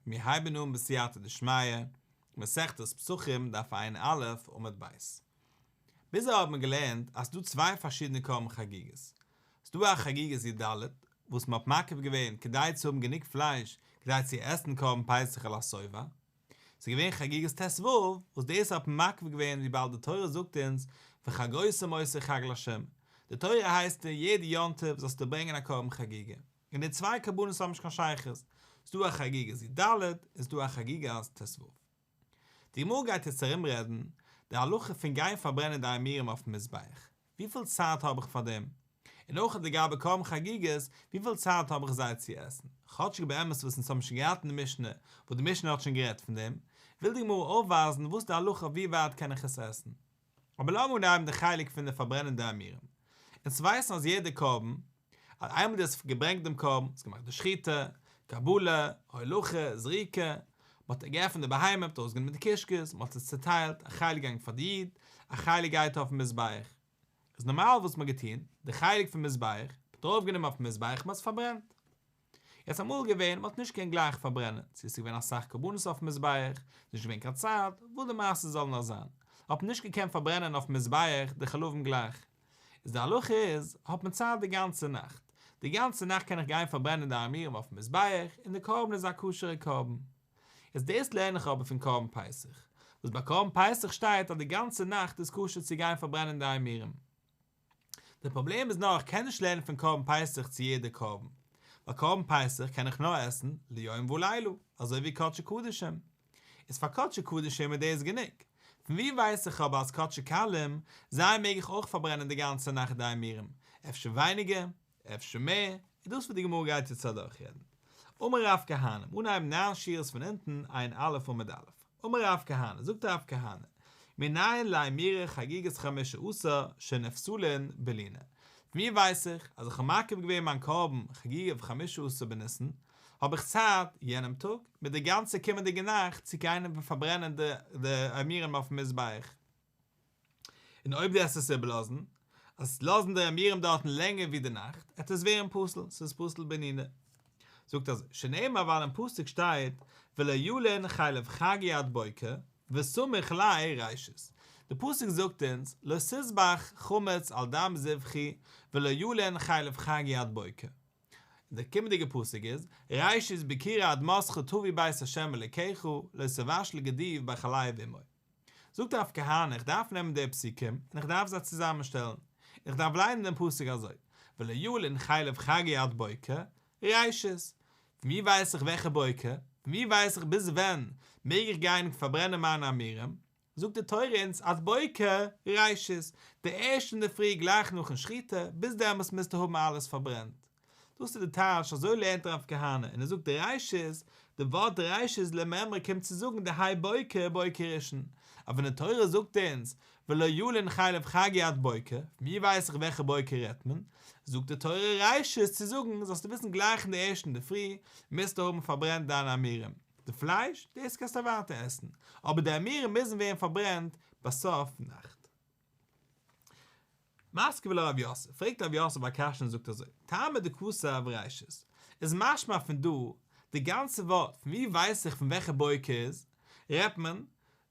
מיר הייבן אן בסייעתא דשמיא, מסכת פסחים דף ע"א עמוד ב'. ביז אהער האט מען געלערנט אז ס'דא צוויי פארשידענע קרבן חגיגות. ס'דא א חגיגת י"ד וואס מ'האט מקריב געווען כדי צו האבן גענוג פלייש כדי צו עסן קרבן פסח על השובע. ס'איז געווען חגיגת ט"ו וואס דאס האט מען מקריב געווען וויבאלד די תורה זאגט אונז וחגותם אותו חג לה', די תורה הייסט דיר יעדע יום טוב זאלסטו ברענגען א קרבן חגיגה, און די צוויי קרבנות האבן נישט קיין שייכות, ס'דא א חגיגת י"ד און ס'דא א חגיגת ט"ו. די גמרא גייט יעצט ארום רעדן די הלכה פון גיין פארברענען די אימורים אויפן מזבח, וויפיל צייט האב איך פאר דעם? און אויך לגבי קרבן חגיגות, וויפיל צייט האב איך זיי צו עסן? כאטשיג באמת וואס אונז האבן שוין געהאט אין די משנה, וואס די משנה האט שוין גערעדט פון דעם, וויל די גמרא אויפווייזן וואס די הלכה ווי ווייט קען איך עס עסן. אבער לאמיר אנהייבן די חלק פון די פארברענען די אימורים. אונז ווייסן אז יעדע קרבן, אז איינמאל דו האסט געברענגט דעם קרבן, האסט געמאכט די שחיטה, קבלה, הולכה, זריקה, מען האט געעפנט די בהמה, מען האט ארויסגענומען די קישקעס, מען האט עס צעטיילט, א חלק געגאנגען פאר די איד, א חלק גייט אויפן מזבח. איז נארמאל וואס מען האט געטון, די חלק פון מזבח, מען האט ארויפגענומען אויפן מזבח, מען האט עס פארברענט. יעצט אמאל געווען, מען האט נישט געקענט גלייך פארברענען, צו עס איז געווען אסאך קרבנות אויפן מזבח, נישט געווען קיין צייט, וואס די מעשה זאל נאר זיין, האט מען נישט געקענט פארברענען אויפן מזבח די חלבים גלייך. איז די הלכה איז, האט מען צייט די גאנצע נאכט, די גאנצע נאכט קען איך גיין פארברענען די אימורים אויפן מזבח, און די קרבן איז א כשר'ע קרבן. איז דאס לערן איך אבער פון קרבן פסח, וואס ביי קרבן פסח שטייט אז די גאנצע נאכט איז כשר צו גיין פארברענען די אימורים. די פראבלעם איז נאר איך קען נישט לערנען פון קרבן פסח צו יעדע קרבן, ווייל קרבן פסח קען איך נאר עסן ליום ולילה, אזוי ווי קדשי קדשים. איז פאר קדשי קדשים איז דאס גענוג. פון ווי ווייס איך אבער אז קדשי קלים, זיי מעג איך אויך פארברענען די גאנצע נאכט די אימורים, אפשר ווייניגער, אפשר מער, איז דאס וואס די גמרא גייט יעצט אדורכרעדן. אמר רב כהנא, אנהייבן ניין שורות פון אונטן, ע"א עמוד א'. אמר רב כהנא, זאגט רב כהנא, מנין לאימורי חגיגת חמשה עשר שנפסלין בלינה. פון ווי ווייס איך אז איך האב מקריב געווען מיין קרבן חגיגה חמשה עשר בניסן, האב איך צייט יענעם טאג מיט די גאנצע קומענדיגע נאכט צו גיין און פארברענען די אימורים אויפן מזבח. און אויב דו וועסט עס איבערלאזן, אז לאזן די אימורים דארטן לענגער ווי די נאכט, עט עס ווערן פסול, ס'איז פסול בלינה. זאגט אזוי, שנאמר ווייל אין פסוק שטייט ולא ילין חלב חגי עד בוקר וסמיך ליה ראשית, די פסוק זאגט אונז לא תזבח חמץ על דם זבחי ולא ילין חלב חגי עד בוקר, און דער קומענדיגער פסוק איז, ראשית ביכורי אדמתך תביא בית ה' אלוקיך, לא תבשל גדי בחלב אמו. זאגט רב כהנא איך דארף נעמען די פסוקים און איך דארף זיי צוזאמענשטעלן, און איך דארף ליינען דעם פסוק אזוי, ולא ילין חלב חגי עד בוקר, ראשית. פון ווי ווייס איך וועלכע בוקר? פון ווי ווייס איך ביז ווען מעג איך גיין פארברענען מיינע אימורים? זאגט די תורה אונז עד בוקר ראשית, די ערשטע אינדערפרי גלייך נאכן שחיטה, ביז דעמאלטס מוזטו האבן אלעס פארברענט. דאס איז די טייטש, אזוי לערנט רב כהנא, און ער זאגט די ראשית, די ווארט ראשית למימרא קומט צו זאגן דהאי בוקר בוקר ראשון, אבער ווען די תורה זאגט אונז ולא ילין חלב חגי עד בוקר, פון ווי ווייס איך וועלכע בוקר רעדט מען? זאגט די תורה ראשית צו זאגן זאלסטו וויסן גלייך אין די ערשטע אינדערפרי מוזטו האבן פארברענט דיינע אימורים. די פלייש, דאס קענסטו ווייטער עסן, אבער די אימורים מוזן ווערן פארברענט ביי סוף נאכט. מתקיף לה רב יוסף, פרעגט רב יוסף א קשיא און זאגט אזוי, טעמא דכתב ראשית, איז משמע פון דא, די גאנצע ווארט, פון ווי ווייס איך פון וועלכע בוקר איז, רעדט מען,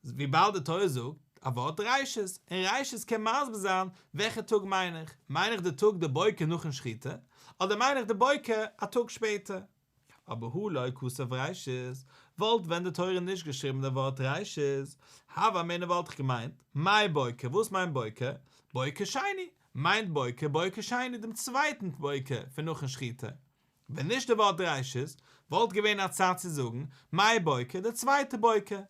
וויבאלד די תורה זאגט א ווארט ראשית, און ראשית קען מסביר זיין וועלכע טאג מיין איך, מיין איך די טאג די בוקר נאכן שחיטה, אדער מיין איך די בוקר א טאג שפעטער. אבער הא לא כתב ראשית, וואלט ווען די תורה נישט געשריבן די ווארט ראשית, הוה אמינא וואלט איך געמיינט, מאי בוקר, וואס מיינט בוקר? בוקר שני, מיינט בוקר בוקר שני דעם צווייטן בוקר פון נאכן שחיטה. ווען נישט די ווארט ראשית, וואלט געווען א צד צו זאגן, מאי בוקר, די צווייטע בוקר.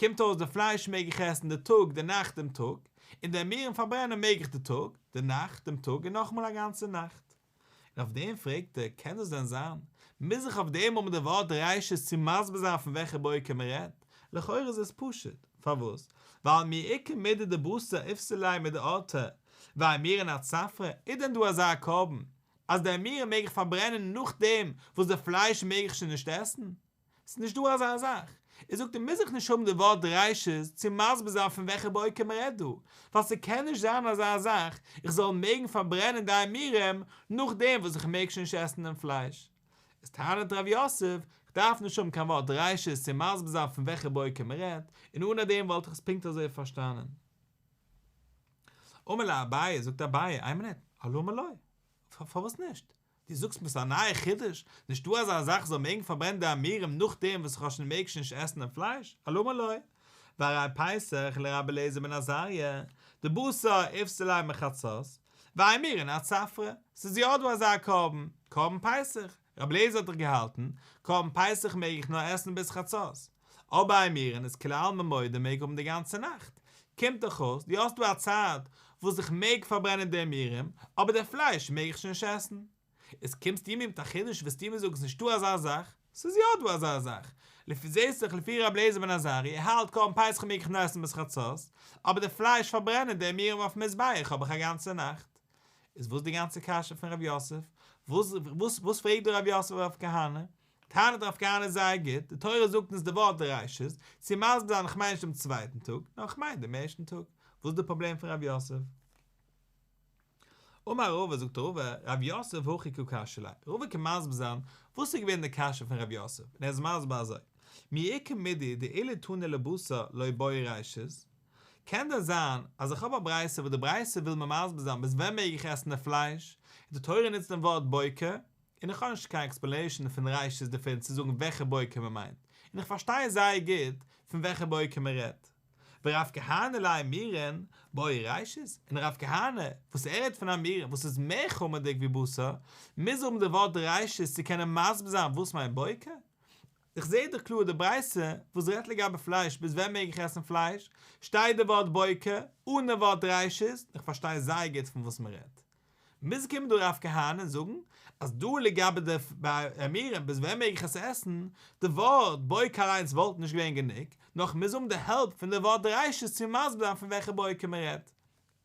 קומט אויס די פלייש מעג איך עסן די טאג, די נאכט דעם טאג, און די אימורים פארברענען מעג איך די טאג, די נאכט דעם טאג און נאכאמאל א גאנצע נאכט. און אויף דעם פרעגט ער, קען דאס דען זיין? מוז איך אויף דעם האבן די ווארט ראשית צו מסביר זיין פון וועלכע בוקר מען רעדט? לכאורה איז עס פשוט, פארוואס? ווייל מי איכא מידי דבתר איפסיל ליה מדאורתא ואימורין עד צפרא, איז דען דא אזא קרבן אז די אימורים מעג איך פארברענען נאכדעם וואס די פלייש מעג איך שוין נישט עסן? ס'איז נישט דא אזא זאך. ער זאגט מוז איך נישט האבן די ווארט ראשית צו מסביר זיין פון וועלכע בוקר מ'רעדט דא, ווייל ס'קען נישט זיין אזא זאך איך זאל מעגן פארברענען די אימורים נאכדעם וואס איך מעג שוין נישט עסן דעם פלייש. איז טענה'ט ר' יוסף, כ'דארף נישט האבן קיין ווארט ראשית צו מסביר זיין פון וועלכע בוקר מ'רעדט, און אנע דעם וואלט איך עס פונקט אזוי פארשטאנען. אמר ליה אביי, זאגט אביי, איין מינוט, אלמה לא? פארוואס נישט? דו זאגסט מיר ס'איז א נייע חידוש, נישטא אזא זאך זאל מעגן פארברענען די אימורים נאכדעם וואס איך האב שוין מעג שוין נישט עסן דעם פלייש, אלמה לא? והרי פסח לרבי אליעזר בן עזריה, דבשר איפסיק ליה מחצות, ואימורין עד צפרא, ס'איז יא דא אזא קרבן, קרבן פסח, רבי אליעזר האט דאך געהאלטן, קרבן פסח מעג איך נאר עסן ביז חצות, אבער אימורין איז כולי עלמא מודה מעג האבן די גאנצע נאכט, קומט דאך אויס דו האסט דא א צייט וואס איך מעג פארברענען די אימורים, אבער די פלייש מעג איך שוין נישט עסן. איז קומסטו מיר מיט א חידוש וועסטו מיר זאגן ס'נישטא אזא זאך? ס'איז יא דא אזא זאך. לפי זעהסט דאך לפי רבי אליעזר בן עזריה האלט קרבן פסח מעג איך נאר עסן ביז חצות, אבער די פלייש פארברענען די אימורים אויפן מזבח האב איך א גאנצע נאכט. איז וואס די גאנצע קשיא פון רב יוסף? וואס וואס וואס פרעגט דא רב יוסף רב כהנא? טענה'ט רב כהנא זייער גוט, די תורה זאגט אונז די ווארט ראשית, צו מסביר זיין איך מיין נישט דעם צווייטן טאג, נאר איך מיין דעם ערשטן טאג. וואס איז די פראבלעם פון רב יוסף? אמר רבא, זאגט רבא, רב יוסף הכי קא קשיא ליה, רבא קען מסביר זיין וואס איז געווען די קשיא פון רב יוסף, און ער איז מסביר אזוי, מי איכא מידי דאילו תנא לבשר לא בעי ראשית, קען דען זיין אז איך האב א ברייתא וואס די ברייתא וויל מיר מסביר זיין ביז ווען מעג איך עסן די פלייש, און די תורה נוצט דעם ווארט בוקר, און איך האב נישט קיין עקספלענעישאן פון ראשית דערפון צו זאגן וועלכע בוקר מען מיינט, און איך פארשטיי זייער גוט פון וועלכע בוקר מען רעדט. ורב כהנא לאימורין בעי ראשית, און רב כהנא וואס ער רעדט פון אימורין וואס איז מער חמור'דיג ווי בשר, מוז האבן די ווארט ראשית צו קענען מסביר זיין וואס מיינט בוקר? איך זעה דאך קלאר די ברייתא וואס רעדט לגבי פלייש ביז ווען מעג איך עסן פלייש, שטייט די ווארט בוקר אן די ווארט ראשית, איך פארשטיי זייער גוט פון וואס מען רעדט. מוז קומען דא רב כהנא און זאגן אז דא לגבי די אימורים ביז ווען מעג איך עס עסן, די ווארט בוקר אליינס וואלט נישט געווען גענוג, נאר איך מוז האבן די העלפ פון די ווארט ראשית צו מסביר זיין פון וועלכע בוקר מען רעדט.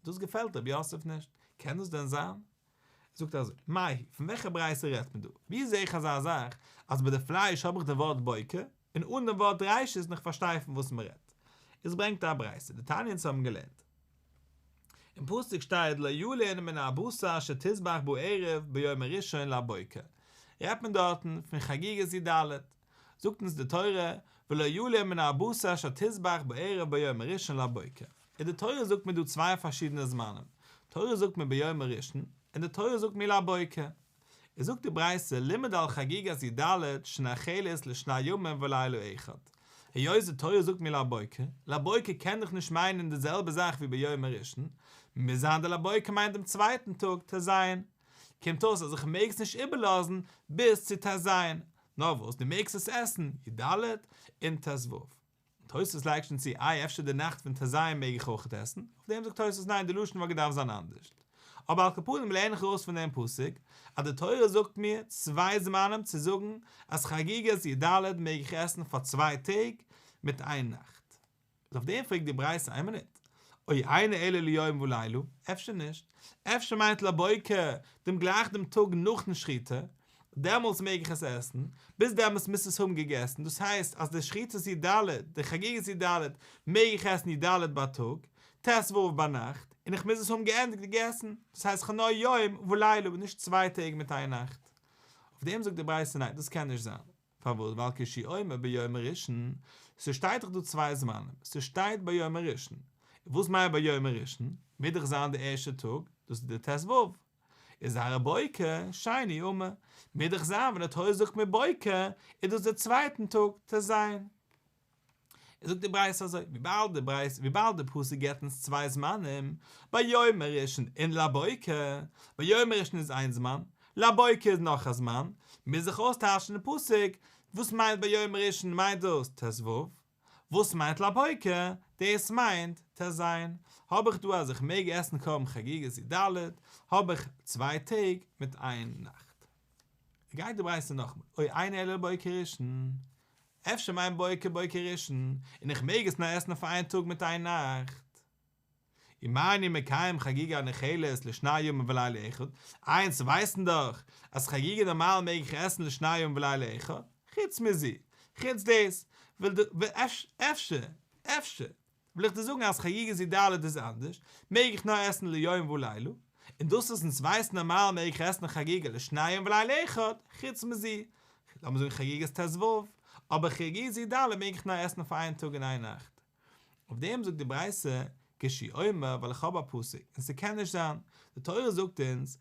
דאס געפעלט רב יוסף נישט, קען דאס דען זיין? זאגט ער אזוי, מאי היא, פון וועלכע ברייתא רעדט מען דא? ווי זעה איך אזא זאך אז ביי די פלייש האב איך די ווארט בוקר און אן דעם ווארט ראשית און איך פארשטיי פון וואס מען רעדט? עס ברענגט א ברייתא, דתניא אונז האבן געלערנט. אין פסוק שטייט לא ילין מן הבשר אשר תזבח בערב ביום הראשון לבוקר, רעדט מען דארטן פון חגיגת י ד, זאגט אונז די תורה ולא ילין מן הבשר אשר תזבח בערב ביום הראשון לבוקר, און די תורה זאגט מיר דא צוויי פארשידענע זמנים, תורה זאגט מיר ביום הראשון, און די תורה זאגט מיר לבוקר. איז זאגט די ברייתא לימד על חגיגת י ד שנאכלת לשני ימים ולילה אחד, היות די תורה זאגט מיר לבוקר, לבוקר קען דאך נישט מיינען די זעלבע זאך ווי ביום הראשון, מוז זיין די לבוקר מיינט דעם צווייטן טאג ט ז, קומט אויס אז איך מעג עס נישט איבערלאזן ביז צו ט ז, נאר וואס דו מעגסט עס עסן י ד און ט ו. תוספות לייגט שוין צו, איי אפשר די נאכט פון ט ז מעג איך אויכעט עסן? אויף דעם זאגט תוספות ניין די לשון וואלט געדארפט זיין אנדערשט. אבער על כל פנים לערן איך ארויס פון דעם פסוק אז די תורה זאגט מיר צוויי זמנים צו זאגן אז חגיגת י ד מעג איך עסן פאר צוויי טעג מיט איין נאכט. איז אויף דעם פרעגט די ברייתא איין מינוט, או אינו אלא ליום ולילה, אפשר נישט, אפשר מיינט לבוקר דעם גלייך דעם טאג נאכן שחיטה, דעמאלטס מעג איך עס עסן, ביז דעמאלטס מוזט עס האבן געגעסן, דאס הייסט אז די שחיטת י ד, די חגיגת י ד, מעג איך עסן י ד בייטאג, ט ו ביינאכט, און איך מוז עס האבן געענדיגט געגעסן, דאס הייסט כ'האב נאר יום ולילה און נישט צוויי טעג מיט איין נאכט. אויף דעם זאגט די ברייתא ניין דאס קען נישט זיין, פארוואס ווייל כשהוא אומר ביום הראשון, ס'שטייט דאך דא צוויי זמנים, ס'שטייט ביום הראשון, וואס מיינט ביום הראשון? מוז דאך זיין די ערשטע טאג, דאס איז די ט ו, איז הרי בוקר שני אמור, מוז דאך זיין ווען די תורה זאגט מיר בוקר, איז דאס די צווייטן טאג ט ז. זאגט די ברייתא אזוי, וויבאלד די ברייתא, וויבאלד די פסוק געבט אונז צוויי זמנים, ביום הראשון און לבוקר, ביום הראשון איז איין זמן, לבוקר איז נאך א זמן, מוז איך אויסטייטשן די פסוק, וואס מיינט ביום הראשון מיינט דאס ט ו, וואס מיינט לבוקר? דאס מיינט ט ז. האב איך דא אז איך מעג עסן קרבן חגיגת י ד, האב איך צוויי טעג מיט איין נאכט. גייט די ברייתא נאכאמאל, או אינו אלא בוקר ראשון, אפשר מיינט בוקר בוקר ראשון, און איך מעג עס נאר עסן אויף איין טאג מיט איין נאכט. ומה אני מקיים חגיגה הנאכלת לשני ימים ולילה אחד, אונז ווייסן דאך אז חגיגה נארמאל מעג איך עסן לשני ימים ולילה אחד, חוץ מזה, חוץ דאס, וויל די, אפשר, אפשר, וויל איך דיר זאגן אז חגיגת י ד איז אנדערש, מעג איך נאר עסן ליום ולילה, און דאס וואס אונז ווייסן נארמאל מעג איך עסן חגיגה לשני ימים ולילה אחד, חוץ מזה. לאמיר זאגן חגיגת ט"ו, אבער חגיגת י"ד מעג איך נאר עסן פאר איין טאג און איין נאכט. אויף דעם זאגט די ברייתא, כשהוא אומר ווייל איך האב א פסוק, און ס'קען נישט זיין, די תורה זאגט אונז,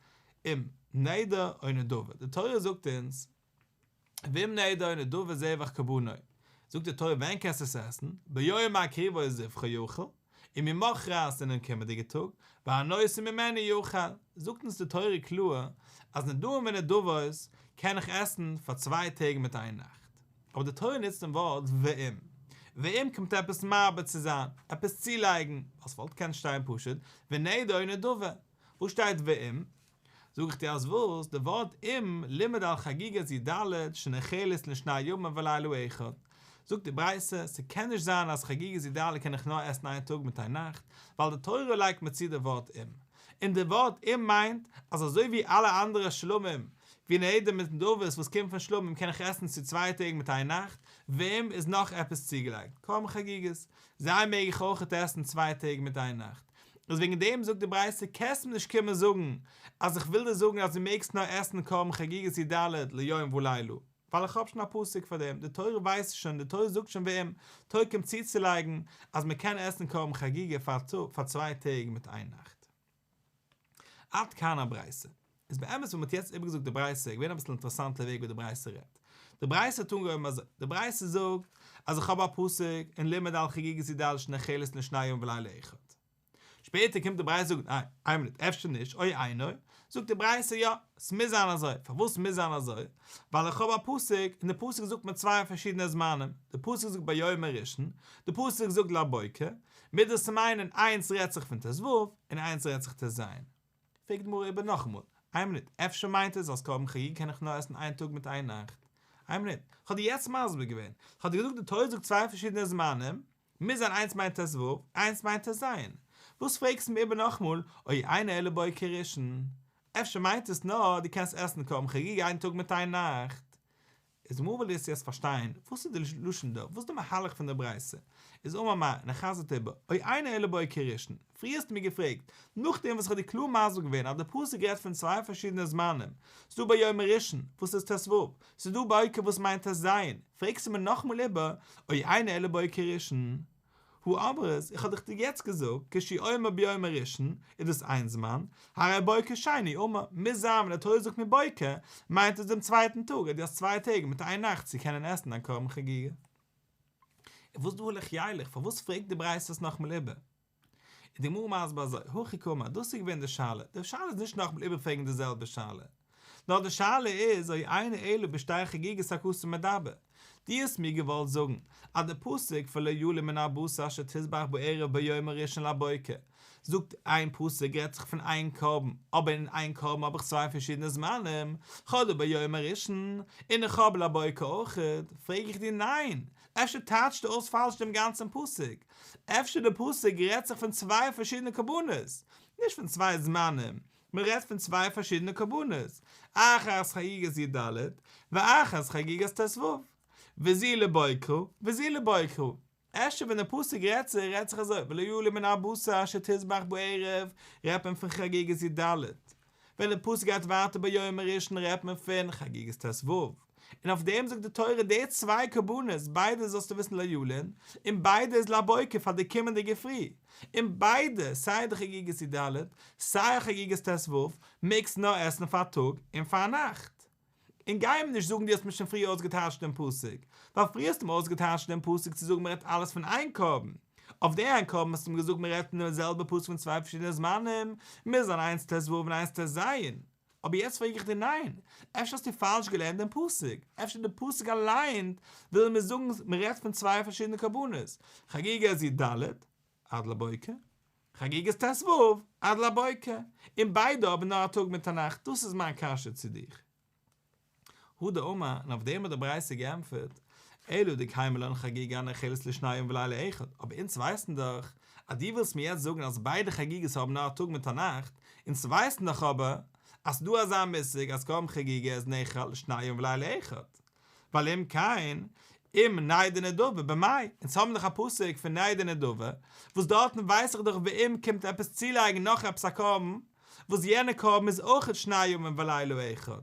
אם נדר או נדבה, די תורה זאגט אונז, ואם נדר או נדבה זבח קרבנו, זאגט די תורה ווען קענסטו עס עסן, ביום הקריבו את זבחו יאכל, וממחרת אינעם קומענדיגע טאג, והנותר ממנו יאכל, זאגט אונז די תורה קלאר אז נדרים ונדבות קען איך עסן פאר צוויי טעג מיט איין נאכט, אבער די תורה נוצט דעם ווארט ואם, ואם קומט עפעס מרבה צו זיין, עפעס צולייגן, ווייל ס'וואלט געקענט שטיין פשוט ונדר או נדבה, וואס שטייט ואם? זאג איך דיר אז וואס, די ווארט אם לימד על חגיגת י"ד שנאכלת לשני ימים ולילה אחד, זאגט די ברייתא, ס'קען נישט זיין אז חגיגת י"ד קען איך נאר עסן איין טאג מיט איין נאכט, ווייל די תורה לייגט מיר צו די ווארט אם, און די ווארט אם מיינט אז אזוי ווי אלע אנדערע שלמים, ווי נדר מיט נדבות וואס קומט פון שלמים קען איך עסן צו צוויי טעג מיט איין נאכט, ואם איז נאך עפעס צוגעלייגט, קרבן חגיגות, זיי מעג איך אויכעט עסן צוויי טעג מיט איין נאכט. איז וועגן דעם זאגט די ברייתא קענסט מיר נישט קומען זאגן אז איך וויל דיר זאגן אז דו מעגסט נאר עסן קרבן חגיגת י"ד ליום ולילה, ווייל איך האב שוין א פסוק פאר דעם, די תורה ווייסט שוין, די תורה זאגט שוין ואם, תורה קומט צוצולייגן אז מען קען עסן קרבן חגיגה פאר פאר צוויי טעג מיט איין נאכט. עד כאן הברייתא. איז באמת ווען מען האט יעצט איבערגעזאגט די ברייתא איז געווען אביסל אינטערעסאנטע וועג ווי די ברייתא רעדט. די ברייתא האט אנגעהויבן אזוי, די ברייתא זאגט אז איך האב א פסוק אין לימד על חגיגת י"ד שנאכלת לשני ימים ולילה אחד. שפעטער קומט די ברייתא זאגן איי, איין מינוט, אפשר נישט, או אינו, זאגט די ברייתא יא, ס'מוז זיין אזוי, פארוואס מוז זיין אזוי? ווייל איך האב א פסוק, און די פסוק זאגט מיר צוויי פארשידענע זמנים, די פסוק זאגט ביום הראשון, די פסוק זאגט לבוקר, מוז דאס מיינען איינס רעדט זיך פון ט"ו און איינס רעדט זיך ט"ז. פרעגט די גמרא איבער נאכאמאל, איין מינוט, אפשר מיינט עס אז קרבן חגיגה קען איך נאר עסן איין טאג מיט איין נאכט? איין מינוט, כ'האב דיר יעצט מסביר געווען, כ'האב דיר געזאגט די תורה זאגט צוויי פארשידענע זמנים, מוז זיין איינס מיינט ט"ו, איינס מיינט ט"ז. וואס פרעגסטו מיר איבער נאכאמאל, או אינו אלא בוקר ראשון? אפשר מיינט עס נאר דו קענסט עסן קרבן חגיגה איין טאג מיט איין נאכט? איז די גמרא וויל יעצט פארשטיין וואס איז די לשון דא, וואס איז די מהלך פון די ברייתא, איז אמר מר, און ער חזר'ט איבער, או אינו אלא בוקר ראשון, פריער האסטו מיר געפרעגט, נאכדעם וואס איך האב דיר קלאר מסביר געווען אז די פסוק רעדט פון צוויי פארשידענע זמנים, ס'דא ביום הראשון, וואס איז ט"ו, ס'איז דא בוקר וואס מיינט ט"ז, פרעגסטו מיר נאכאמאל איבער, או אינו אלא בוקר ראשון. הא אמרת, איך האב דאך דיר יעצט געזאגט, כשהוא אומר ביום הראשון, איז דאס איין זמן, הרי בוקר שני אמור, מוז זיין ווען די תורה זאגט מיר בוקר, מיינט עס דעם צווייטן טאג, אז דו האסט צוויי טעג מיט איין נאכט צו קענען עסן דיין קרבן חגיגה. און וואס דא הלך ילך, פארוואס פרעגט די ברייתא עס נאכאמאל איבער? איז די גמרא מסביר אזוי, הכי קאמר, דאס איז געווען די שאלה, די שאלה איז נישט נאכאמאל איבערפרעגן די זעלבע שאלה, נאר די שאלה איז או אינו אלא בשתי חגיגות הכתוב מדבר, דו האסט מיר געוואלט זאגן אז די פסוק פון לא ילין מן הבשר אשר תזבח בערב ביום הראשון לבוקר זאגט איין פסוק רעדט זיך פון איין קרבן, אבער אין איין קרבן האב איך צוויי פארשידענע זמנים, כ'האב דא ביום הראשון און איך האב לבוקר אויכעט, פרעג איך דיר ניין, אפשר טייטשטו אויס פאלש דעם גאנצן פסוק, אפשר די פסוק רעדט זיך פון צוויי פארשידענע קרבנות, נישט פון צוויי זמנים, מען רעדט פון צוויי פארשידענע קרבנות, אחת חגיגת י"ד ואחת חגיגת ט"ו, וזו לבוקרה וזו לבוקרה, אפשר ווען די פסוק רעדט זיך רעדט זיך אזוי ולא ילין מן הבשר אשר תזבח בערב רעדט מען פון חגיגת י"ד, ווען די פסוק גייט ווייטער ביום הראשון רעדט מען פון חגיגת ט"ו, און אויף דעם זאגט די תורה די צוויי קרבנות ביידע זאלסטו וויסן לא ילין, און ביידע איז לבוקר פאר די קומענדיגע פרי, און ביידע סיי די חגיגת י"ד סיי חגיגת ט"ו מעגסט נאר עסן פאר טאג און פאר נאכט. און גיי מיר נישט זאגן דו האסט מיר שוין פריער אויסגעטייטשט דעם פסוק, ווייל פריער האסטו מיר אויסגעטייטשט דעם פסוק צו זאגן מ'רעדט אלעס פון איין קרבן, אויף די איין קרבן האסטו מיר געזאגט מ'רעדט אין די זעלבע פסוק פון צוויי פארשידענע זמנים, מוז זיין איינס ט"ו און איינס ט"ז. אבער יעצט פרעג איך דיר ניין, אפשר האסטו פאלש געלערנט דעם פסוק, אפשר די פסוק אליין וויל מיר זאגן מ'רעדט פון צוויי פארשידענע קרבנות, חגיגת י"ד עד לבוקר, חגיגת ט"ו עד לבוקר, און ביידע האבן נאר א טאג מיט א נאכט, דאס איז מיין קשיא צו דיך. הדר אמר, און אויף דעם האט די ברייתא געענטפערט, אלא דקיימא לן חגיגה הנאכלת לשני ימים ולילה אחד, אבער אונז ווייסן דאך אז דו ווילסט מיר יעצט זאגן אז ביידע חגיגות האבן נאר א טאג מיט א נאכט, אונז ווייסן דאך אבער אז ס'דא אזא מושג אז קרבן חגיגה איז נאכל לשני ימים ולילה אחד. ווייל אם כן, אם נדר ונדבה במאי, אונז האבן דאך א פסוק פון נדר ונדבה, וואס דארטן ווייס איך דאך ואם קומט עפעס צולייגן נאך עפעס א קרבן, וואס יענע קרבן איז אויכעט שני ימים ולילה אחד.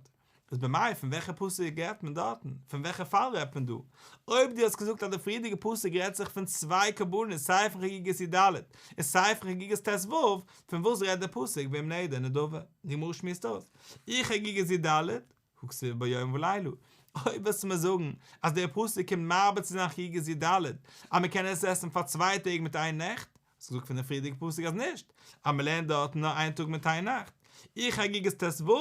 איז במאי פון וועלכע פסוק רעדט מען דארטן? פון וועלכע פאל רעדט מען דא? אויב דו האסט געזאגט אז די פריערדיגע פסוק רעדט זיך פון צוויי קרבנות סיי פון חגיגת י ד און סיי פון חגיגת ט ו, פון וואס רעדט די פסוק ואם נדר נדבה? די גמרא שמועסט אויס, אי חגיגת י ד, הא כתיב בו יום ולילה. אויב וועסטו מיר זאגן אז דער פסוק קומט מרבה צו זיין חגיגת י ד אז מען קען עס עסן פאר צוויי טעג מיט איין נעכט, האסט געזאגט פון די פריערדיגע פסוק אז נישט, אז מען לערנט דארטן נאר איין טאג מיט איין נאכט. אי חגיגת ט ו,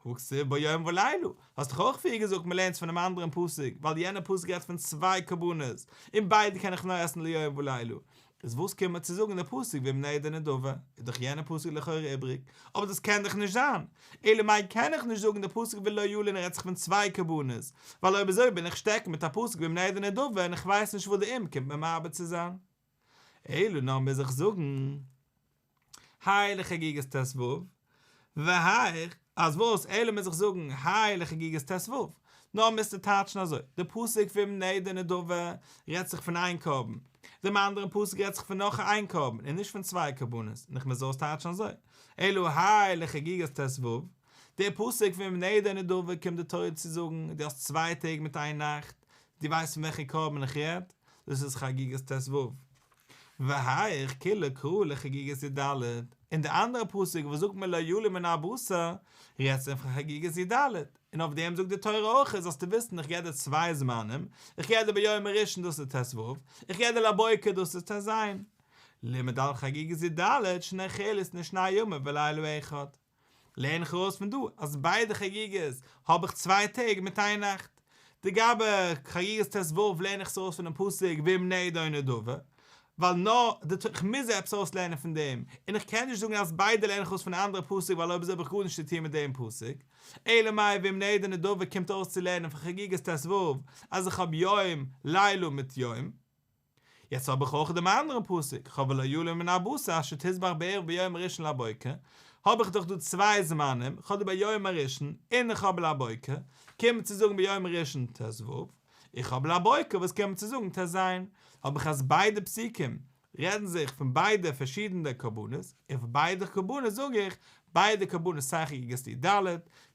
הא כתיב בו יום ולילה, האסט דאך אויך פריער געזאגט מען לערנט פונעם אנדערן פסוק, ווייל יענער פסוק רעדט פון צוויי קרבנות, און ביידע קען איך נאר עסן ליום ולילה. איז וואס קומט מיר צו זאגן די פסוק ואם נדר נדבה, איז דאך יענער פסוק לכאורה איבריג, אבער דאס קען דאך נישט זיין, אלא מאי קען איך נישט זאגן די פסוק ולא ילין רעדט זיך פון צוויי קרבנות, ווייל אויב אזוי בין איך שטעקן מיט א פסוק ואם נדר נדבה און איך ווייס נישט וואס די אם קומט מיר מרבה צו זיין. אלא נאר מוז איך זאגן האי לחגיגת ט ו, והאי, אז וואס, אלא מוז איך זאגן האי לחגיגת ט ו, נאר מוזטו טייטשן אזוי, די פסוק ואם נדר נדבה רעדט זיך פון איין קרבן, דעם אנדערן פסוק רעדט זיך פון נאך איין קרבן און נישט פון צוויי קרבנות, און איך מוז אויסטייטשן אזוי, אלא האי לחגיגת ט ו, דער פסוק ואם נדר נדבה קומט די תורה צו זאגן, דו האסט צוויי טעג מיט איין נאכט, דו ווייסט פון וועלכע קרבן איך רעד? דאס איז חגיגת ט ו. והאיך כוליה קרא לחגיגת י ד, און די אנדערע פסוק וואס זאגט מיר לא ילין מן הבשר, רעדט זיך פון חגיגת י ד, און אויף דעם זאגט די תורה אויך זאלסטו וויסן איך געב דיר צוויי זמנים, איך געב דיר ביום הראשון דאס איז ט ו, איך געב דיר לבוקר דאס איז ט ז. לימד על חגיגת י ד שנאכלת לשני ימים ולילה אחד. לערן איך ארויס פון דא אז ביידע חגיגות האב איך צוויי טעג מיט איין נאכט. לגבי חגיגת ט ו לערן איך עס ארויס פונעם פסוק ואם נדר נדבה, ווייל נאר די ת איך מוז עפעס ארויסלערנען פון דעם, און איך קען נישט זאגן אז ביידע לערן איך ארויס פון א אנדערע פסוק ווייל אויב אזוי האב איך גארנישט צו טון מיט דעם פסוק. אלא מאי ואם נדר נדבה קומט אויס צו לערנען פון חגיגת ט ו אז איך האב יום לילה מיט יום. יעצט האב איך אויך דעם אנדערן פסוק, כ'האב ולא ילין מן הבשר אשר תזבח בערב ביום הראשון לבוקר, האב איך דאך דא צוויי זמנים, כ'האב דא ביום הראשון און איך האב לבוקר, קומט צו זאגן ביום הראשון ט ו, איך האב לבוקר וואס קומט צו זאגן ט ז, האב איך אז ביידע פסוקים רעדן זיך פון ביידע פארשידענע קרבנות, און פון ביידע קרבנות זאג איך, ביידע קרבנות סיי חגיגת י ד,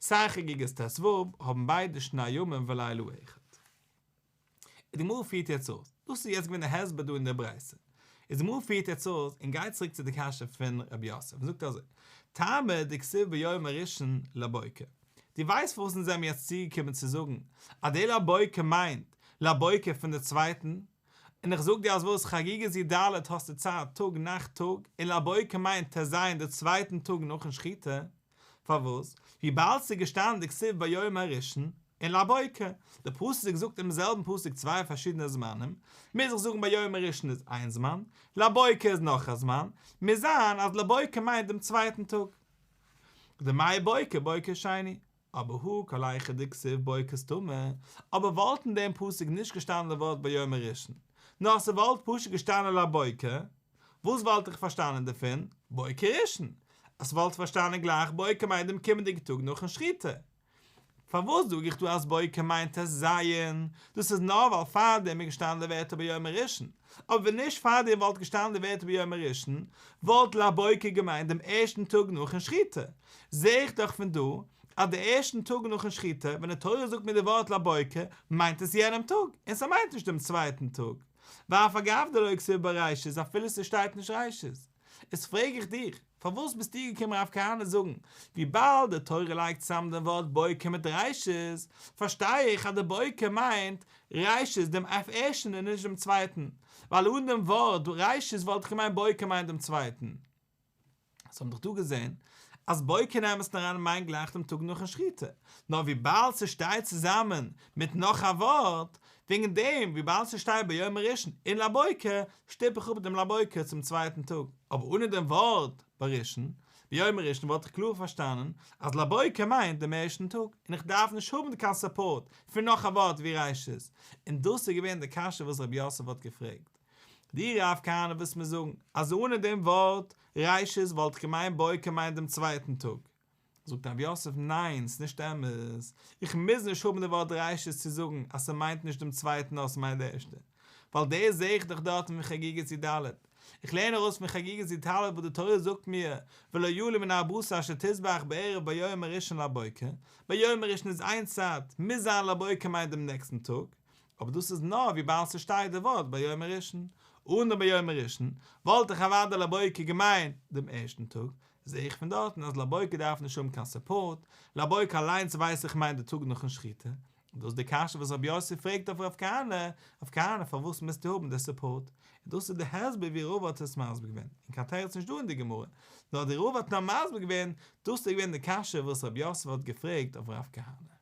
סיי חגיגת ט ו, האבן ביידע שני ימים ולילה אחד. און די גמרא פירט יעצט אויס, דאס איז יעצט געווען די הסבר דא אין די ברייתא, איז די גמרא פירט יעצט אויס און גייט צוריק צו די קשיא פון רב יוסף און זאגט אזוי, טעמא דכתיב ביום הראשון לבוקר, דו ווייסט פארוואס אונז זעמיר יעצט צוגעקומען צו זאגן אז די לבוקר מיינט לבוקר פון די צווייטן, און איך זאג דיר אז וואס חגיגת י ד האסטו צייט טאג נאכט טאג, און לבוקר מיינט ט ז די צווייטן טאג נאכן שחיטה, פארוואס? וויבאלד ס'איז געשטאנען דכתיב ביום הראשון און לבוקר, די פסוק זאגט אינעם זעלבן פסוק צוויי פארשידענע זמנים, מוז איך זאגן ביום הראשון איז איין זמן, לבוקר איז נאך א זמן, מוז זיין אז לבוקר מיינט דעם צווייטן טאג. דמאי בוקר בוקר שני, אבער הא כל היכא דכתיב בוקר סתמא, אבער וואלט אין דעם פסוק נישט געשטאנען די ווארט ביום הראשון, נאר ס'וואלט פשוט געשטאנען לבוקר, וואס וואלט איך פארשטאנען דערפון? בוקר ראשון. אז כ'וואלט פארשטאנען גלייך בוקר מיינט דעם קומענדיגן טאג נאכן שחיטה. פארוואס זאג איך דא אז בוקר מיינט ט ז? דאס איז נאר ווייל פארדעם איז געשטאנען די ווערטער ביום הראשון. אבער ווען נישט פארדעם וואלט געשטאנען די ווערטער ביום הראשון, וואלט לבוקר געמיינט דעם ערשטן טאג נאכן שחיטה. זע איך דאך פון דא אז די ערשטן טאג נאכן שחיטה, ווען די תורה זאגט מיר די ווארט לבוקר, מיינט עס יענעם טאג, און ס'מיינט נישט דעם צווייטן טאג. ואף על גב דלא כתיב ביה ראשית אפילו ס'שטייט נישט ראשית. איז פרעג איך דיך, פארוואס ביסטו געקומען רב כהנא זאגן, וויבאלד די תורה לייגט צאם דעם ווארט בוקר מיט ראשית, פארשטיי איך אז די בוקר מיינט ראשית דעם ערשטן און נישט דעם צווייטן, ווייל אן דעם ווארט ראשית וואלט איך געמיינט בוקר מיינט דעם צווייטן. אונז האבן דאך דא געזען אז בוקר אין אמת'ן אריין מיינט גלייך דעם טאג נאכן שחיטה, נאר וויבאלד ס'שטייט צוזאמען מיט נאך א ווארט, וועגן דעם וויבאלד ס'שטייט ביום הראשון און לבוקר, שטופ איך אפ דעם לבוקר צום צווייטן טאג, אבער אנע דעם ווארט בראשון, ביום הראשון וואלט איך קלאר פארשטאנען אז לבוקר מיינט דעם ערשטן טאג, און איך דארף נישט האבן קיין support פון נאך א ווארט ווי ראשית, און דאס איז געווען די קשיא וואס רב יוסף האט געפרעגט. דו רב כהנא ווילסט מיר זאגן אז אנע דעם ווארט ראשית וואלט איך געמיינט בוקר מיינט דעם צווייטן טאג? זאגט רב יוסף ניין ס'נישט אמת, איך מוז נישט האבן די ווארט ראשית צו זאגן אז ס'מיינט נישט דעם צווייטן נאר ס'מיינט די ערשטע, ווייל דאס זעה איך דאך דארטן פון חגיגת י ד. איך לערן ארויס פון חגיגת י"ד וואס די תורה זאגט מיר, ולא יעלה מן הבשר אשר תזבח בערב ביום הראשון לבוקר, ביום הראשון איז איין צייט, מוז זיין לבוקר מיינט דעם נעקסטן טאג, אבער דאס איז נאר וויבאלד ס'שטייט די ווארט ביום הראשון, אן דעם ביום הראשון וואלט איך אוודאי לבוקר געמיינט דעם ערשטן טאג, זע איך פון דארטן אז לבוקר דארף נישט האבן קיין support, לבוקר אליינס ווייס איך מיינט די טאג נאכן שחיטה, און דאס איז די קשיא וואס רב יוסף פרעגט אויף רב כהנא, רב כהנא פארוואס מוזטו האבן די support? און דאס איז די הסבר ווי רבא האט עס מסביר געווען, און קיין תירוץ נישט דא אין די גמרא, נאר די רבא האט נאר מסביר געווען, דאס איז געווען די קשיא וואס רב יוסף האט געפרעגט אויף רב כהנא.